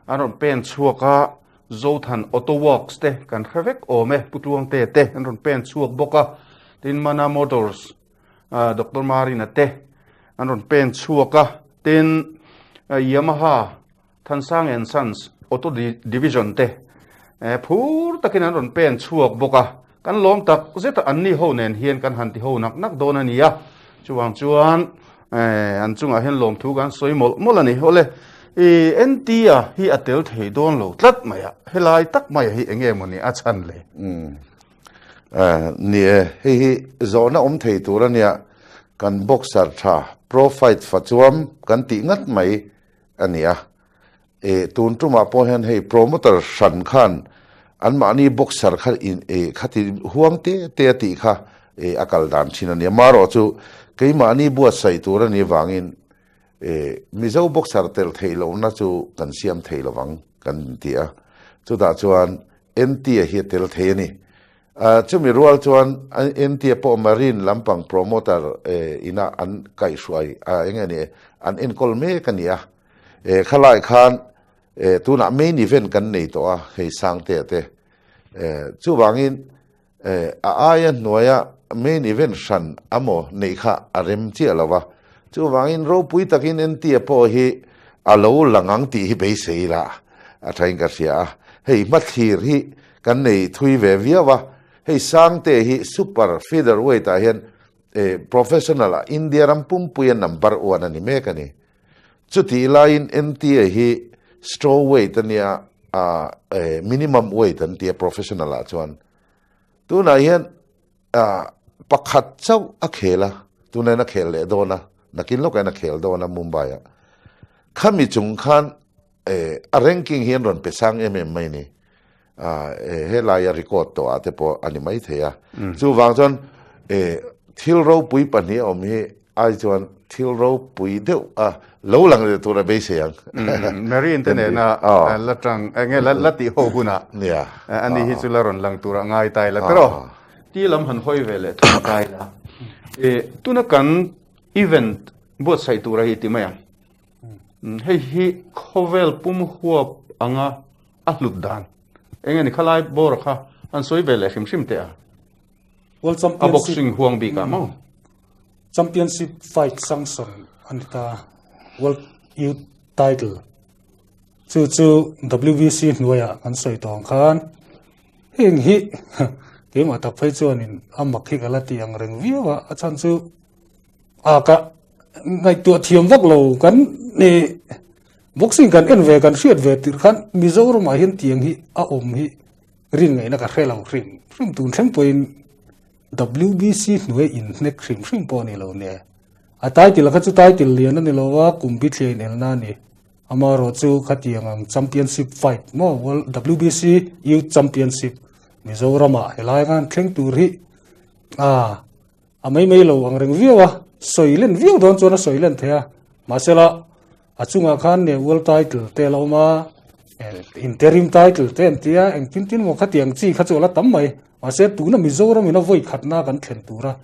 an rawn pen chhuak a, Zothan Auto Works te kan hre vek awm e, Pu Tluangte te an rawn pen chhuak bawk a, tin Mana Motors Doctor Marina te an rawn pen chhuak a, tin Yamaha Thansang and Sons Auto Division te phur takin an rawn pen chhuak bawk a, kan lawm tak zet a an ni ho nen hian kan han ti ho nak nak dawn a ni a, chuvang chuan an chungah hian lawmthu kan sawi mawlh mawlh a ni. Awle i NT a hi a tel thei dawn lo tlat mai a, helai tak mai hi eng nge mawni a chhan le? Ni e, hei hi zawhna awm thei tur a nia, kan boxer tha pro fight fa chuam kan tih ngat mai a ni a. E, tun tumah pawh hian hei promoter hran khan anmahni boxer kha in e khati huang te te a tih kha e a kal dan thin a ni. Amaherawh chu keimahni buatsaih tur a nih vangin e Mizo boxer tel theih lohna chu kan siam thei lovang kan inti a. Chutah chuan NT-a hi a tel thei a ni. Chumi rual chuan NT-a pawh Marine lampang promoter ina an kaihhruai eng nge ni an enkawl mek a ni a. E khalai khan e tunah main event kan nei tawh a hei Sangtea te e chuvangin e a aia hnuaia main event hran amaw neih kha a rem chiah lo va chuvangin ropui takin NT-a pawh hi a lo lang ang tih hi beisei la a thain ka hria a hei hmathlir hi kan nei thui ve viau a hei Sangtea hi super featherweight ah hian e professional ah India ram pumpuia number one a ni mek a ni. Chutih laiin NTA hi straw weight a nia a minimum weight an tia professional ah chuan. Tunah hian pakhat chauh a khel a, tunah hian a khel leh dawn a, nakin lawkah hian a khel dawn a Mumbai ah. Khami chung khan a ranking hi an rawn pe sang em em mai ni. Helaia record tawh ah te pawh a ni maithei a. Chuvang chuan thil ropui pahnih a awm hi ai chuan thil ropui deuh a lo lang leh tur a beisei ang. Marine te nena la tang enge la tih ho hunah ani hi chu la rawn lang tur a ngai tai la tawh. Ti lam han hawi ve leh thung tai la. Tuna kan event buatsaih tura hi ti mai ang. Hei hi khawvel pum huap anga a hlut dan. Enge ni khalai bawr kha an sawi ve leh hrim hrim teh a. World Championship. A boxing huang bik ah maw? Championship fight sanction a ni ta, World Youth Title. Chu chu WBC hnuaiah kan sawi tawh ang khan heng hi keimah tak phei chuanin a mak hi ka la ti ang reng viau a, a chhan chu a ka ngaihtuah thiam vak lo kan ni boxing kan en ve kan hriat ve tirh khan Mizoramah hian tiang hi a awm hi rin ngaihna ka hre lo hrim hrim tun thleng pawhin WBC hnuai inhnek hrim hrim pawh a ni lo nia. A title kha chu title lian a ni lo a, kum bithliah inelna a ni. Amaherawhchu khatiang ang championship fight maw World WBC Youth Championship Mizoramah helai khan thleng tur hi a a mai mai lo ang reng viau a, sawi len viau dawn chuan a sawi len thei a. Mahsela a chungah khan ne World title te a la awm a, interim title te an ti a, engtin tin maw khatiang chi kha chu a la tam mai. Mahse tuna Mizoram ina vawi khatna kan thlen tura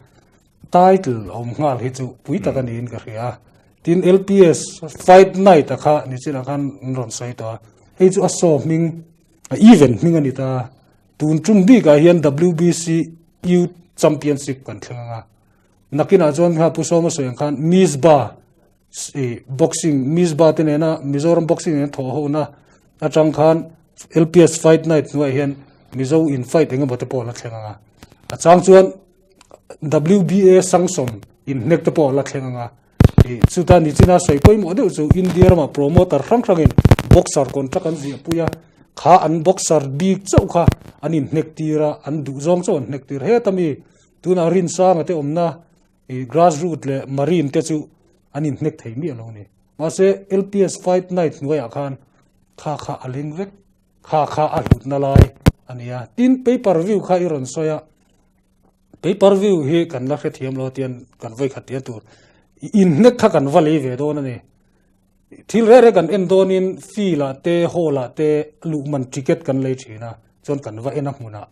Title awm nghal hi chu pui tak a niin ka hria a. Tin LPS Fight Night a kha nichinah khan an rawn sawi tawh a. Hei chu a show hming, a event hming a ni ta a. Tun tum bikah hian WBC Youth Championship kan thleng ang a. Nakinah chuan kha Pu Sawma sawi ang khan Misba boxing Misba te nena Mizoram boxing nena thawh hona atang khan LPS Fight Night hnuaiah hian Mizo in fight engemaw te pawh a la thleng ang a. A chang chuan WBA Sangsom inhnek te pawh a la thleng ang a. I chuta nichina sawi pawimawh deuh chu India ramah promoter hrang hrangin boxer contract an ziah pui a, kha an boxer bik chauh kha an inhnek tir a, an duh zawng chauh an hnek tir. Heta mi tunah Rinsanga te awmna i grassroot leh marine te chu an inhnek thei miah lo a ni. Mahse LPS Fight Night hnuaiah khan kha kha a leng vek, kha kha a hlutna lai a ni a. Tin pay per view kha i rawn sawi a, pay per view hi kan la hrethiam lo tian kan vawi khat tian tur inhnek kha kan va lei ve dawn a ni. Thil reh reh kan en dawnin field ah te hall ah te luh man ticket kan lei thin a, chuan kan va en a hmunah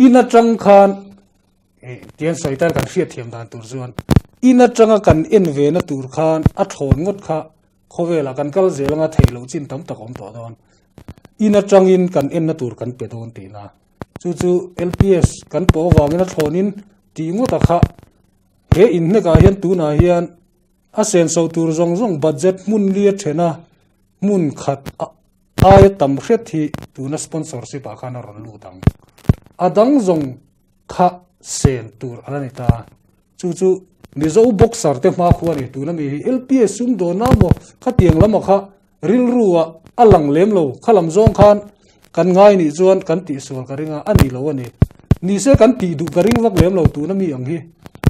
in atang khan tian sawi tan kan hriat thiam dan tur chuan in atanga kan en ve na tur khan a thawn ngawt kha khawvelah kan kal zel anga theih loh chin tam tak awm tawh dawn. In atangin kan en na tur kan pe dawn tihna. Chu chu LPS kan pawh avangin a thlawnin tih ngawt a kha. He inhnekah hian tunah hian a senso tur zawng zawng budget hmun li a then a, hmun khat aia tam hret hi tuna sponsorship ah khan a rawn lut ang. A dang zawng kha sen tur a la ni ta. Chu chu Mizo boxer te hma khu a ni. Tuna mi hi LPS sumdawn a maw khatiang lama kha Rilru ah a lang lem lo, kha lam zawng khan kan ngai nih chuan kan tihsual ka ring a, a ni lo a ni. Nise kan tih duh ka ring vak lem lo tuna mi ang hi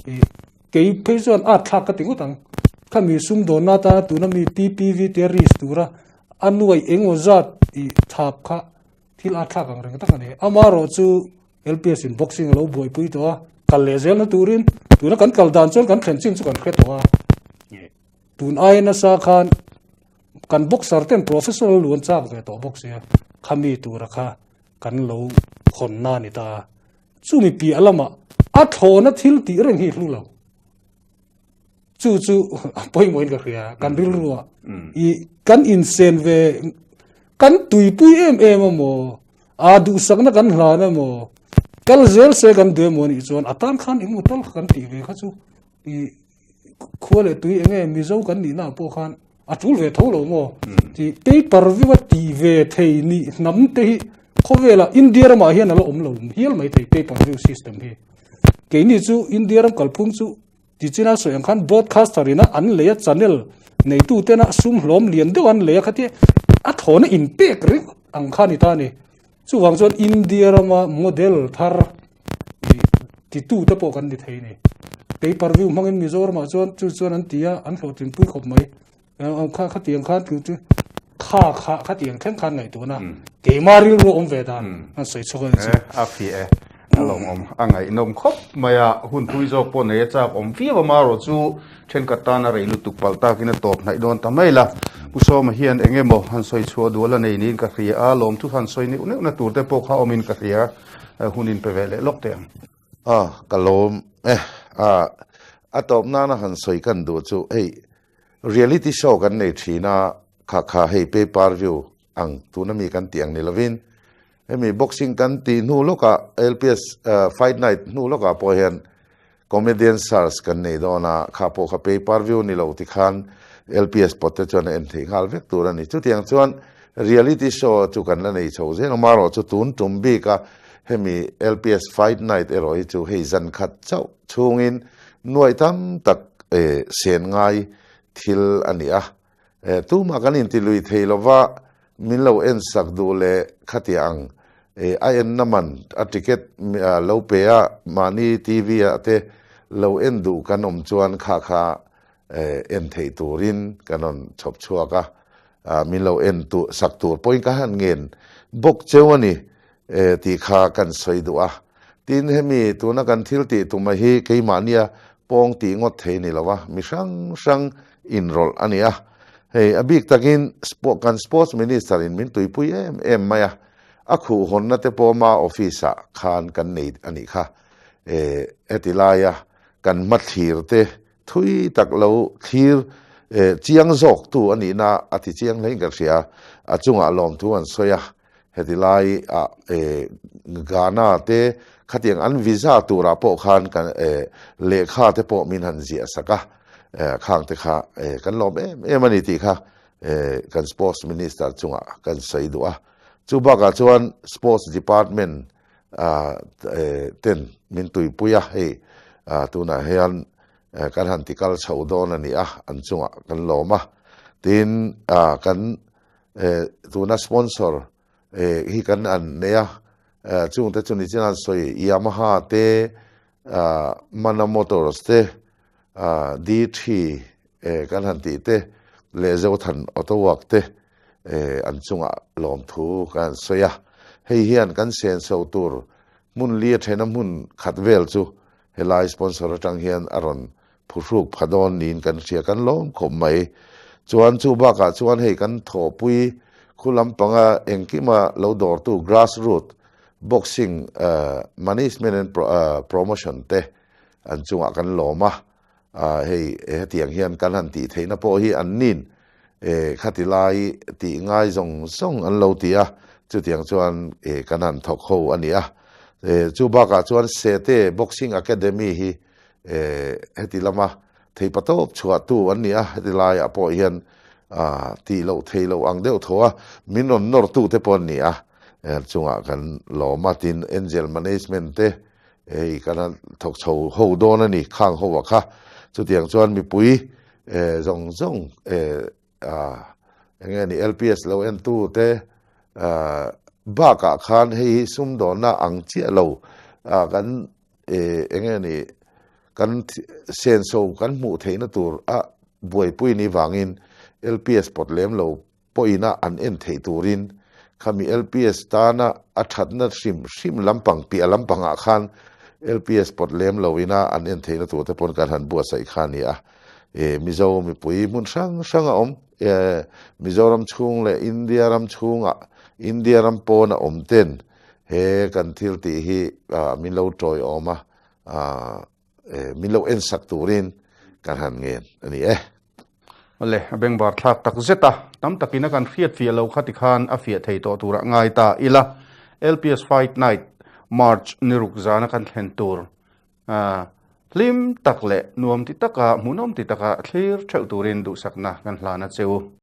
i kei phei chuan at thlak ka ti ngawt ang. Kha mi sumdawnna atana tuna mi PPV tia risk tura a nuai eng aw zat i thap kha thil at thlak ang reng tak a ni. Amaherawh chu LPS in boxing a lo buaipui tawh a, kal leh zelna turin tuna kan kal dan chuan kan thlen chin chu kan hre tawh a. Tun aia nasa khan kan boxer ten professional lu an chak ve tawh bawk sia, khami tura kha kan lo hawn na ni ta. Chumi piah lamah a thlawna thil tih reng hi hlu lo. Chu chu a pawimawhin ka hria, kan rilruah i kan insen ve kan tuipui em em amaw, a duhsakna kan hlan emaw, kal zel se kan duh emaw anih chuan a tan khan engemaw tal kha kan tih ve kha chu i Khua leh tui enge Mizo kan nihna ah pawh khan a tul ve tho lo maw? Tih paper view a tih ve thei nih hnam te hi khawvelah India ramah hian a la awm lo hial mai thei paper view system hi. Keini chu India ram kalphung chu tichina sawi ang khan broadcaster ina an lei a channel neitu tena sum hlawm lian deuh an lei a khatia a thlawna inpek ringawt ang kha ni ta a ni. Chuvang chuan India rama model thar titu te pawh kan ni thei ni. Pay per view hmangin Mizoramah chuan chu chuan an ti a, an hlawhtlin pui khawp mai. Kha khatiang khan chu chu kha kha khatiang thleng khan ngaihtuah na keimah rilru awm ve dan an sawi chhuak a ni chu. A fi e, a lawmawm, a ngaihnawm khawp mai a, hun pui zawk pawh nei a chak awm viau a, marawh chu Thenkhat tana rei lutuk palh takin a tawp hnaih dawn ta mai la. Pu Sawma hian eng emaw han sawi chhuah dual a nei niin ka hria a, lawmthu han sawi neuh neuhna tur te pawh kha awmin ka hria. Hun in pe ve leh lawk teh ang. A, ka lawm e. A, a tawp nana han sawi kan duh chu hei reality show kan nei thin a, kha kha hei pay per view ang tuna mi kan tih ang ni lovin hemi boxing kan tih hnu lawkah LPS fight night hnu lawkah pawh hian. Comedian Search kan nei dawn a, kha pawh kha pay per view ni lo tikhan LPS pawt te chuan a en theih nghal vek tur a ni. Chutiang chuan reality show chu kan la nei chho zel a, amaherawh chu tun tum bik a hemi LPS Fight Night erawh hi chu hei zan khat chauh chhungin nuaih tam tak sen ngai thil a ni a. Tumah kan intilui thei lova min lo en sak duh leh khatiah ang a enna man a ticket lo pe a mahni TV ah te lo en duh kan awm chuan kha kha en theih turin kan rawn chhawp chhuak a, min lo en sak tur pawhin ka han ngen bawk cheu a ni tih kha kan sawi duh a. Tin, hemi tuna kan thil tih tuma hi keimahnia pawng tih ngawt thei ni lo a, mi hrang hrang inrawlh a ni a. Hei, a bik takin kan Sports Minister in min tuipui em em mai a, a khuhhawnna te pawh ma office ah khan kan nei a nih kha. Heti laia kan hmathlir te Thui tak lo thlir chiang zawk tu a nihna a ti chiang hlein ka hria. A chungah lawmthu an sawi a, heti lai ah Ghana te khatiang an visa turah pawh khan kan lehkha te pawh min han ziah sak a, khang te kha kan lawm em em a ni tih kha kan Sports Minister chungah kan sawi duh a. Chu bakah chuan Sports Department ten min tuipui a, hei tunah hian kan han ti kal chho dawn a ni a, an chungah kan lawm a. Tin, kan tuna sponsor hi kan an nei a, chungte chu nichin an sawi Yamaha te, Mana Motors te, D3 kan han tih te leh Zothan Auto Work te an chungah lawmthu kan han sawi a. Hei hian kan senso tur hmun li a thena hmun khat vel chu helai sponsor atang hian a rawn phuhruk pha dawn niin kan hria kan lawm khawp mai. Chuan chu bakah chuan hei kan thawhpui khu lampanga engkima lo dawrtu grassroot boxing management and promotion te an chungah kan lawm a, hei hetiang hian kan han tih theihna pawh hi an nin khati lai tih ngai zawng zawng an lo ti a, chutiang chuan kan han thawk ho a ni a. Chu bakah chuan Sete Boxing Academy hi heti lama theipatawp chhuahtu an ni a, heti laiah pawh hian tih loh thei loh ang deuh tho a, min rawn nawrtute pawh an ni a, chungah kan lawm a, tin Angel Management te Hei kan han thawk chho ho dawn a ni, khang ho a kha. Chutiang chuan mipui zawng zawng eng nge ni LPS lo entu te bakah khan hei hi sumdawnna ang chiah lo kan eng nge ni kan senso kan hmuh theihna tur a buaipui ni vangin LPS pawt lem lo pawhina an en theih turin khami LPS tana a thatna hrim hrim lampang piah lampangah khan LPS pawt lem loina an en theihna tur te pawn kan han buatsaih kha a ni a. E Mizo mipui hmun hrang hrang a awm e Mizoram chhung leh India ram chhungah India ram pawna awm ten he kan thil tih hi min lo tawiawm a min lo en sak turin kan han ngen a ni e. Awle, a bengvar thlak tak zet a, tam takin a kan hriat fiah lo kha tikhan a fiah thei tawh turah ngai ta ila. LPS Fight Night, March ni ruk zana kan thlen tur hlim tak leh nuam ti taka, hmuhnawm ti taka thlir theuh turin duhsakna kan hlan a che u.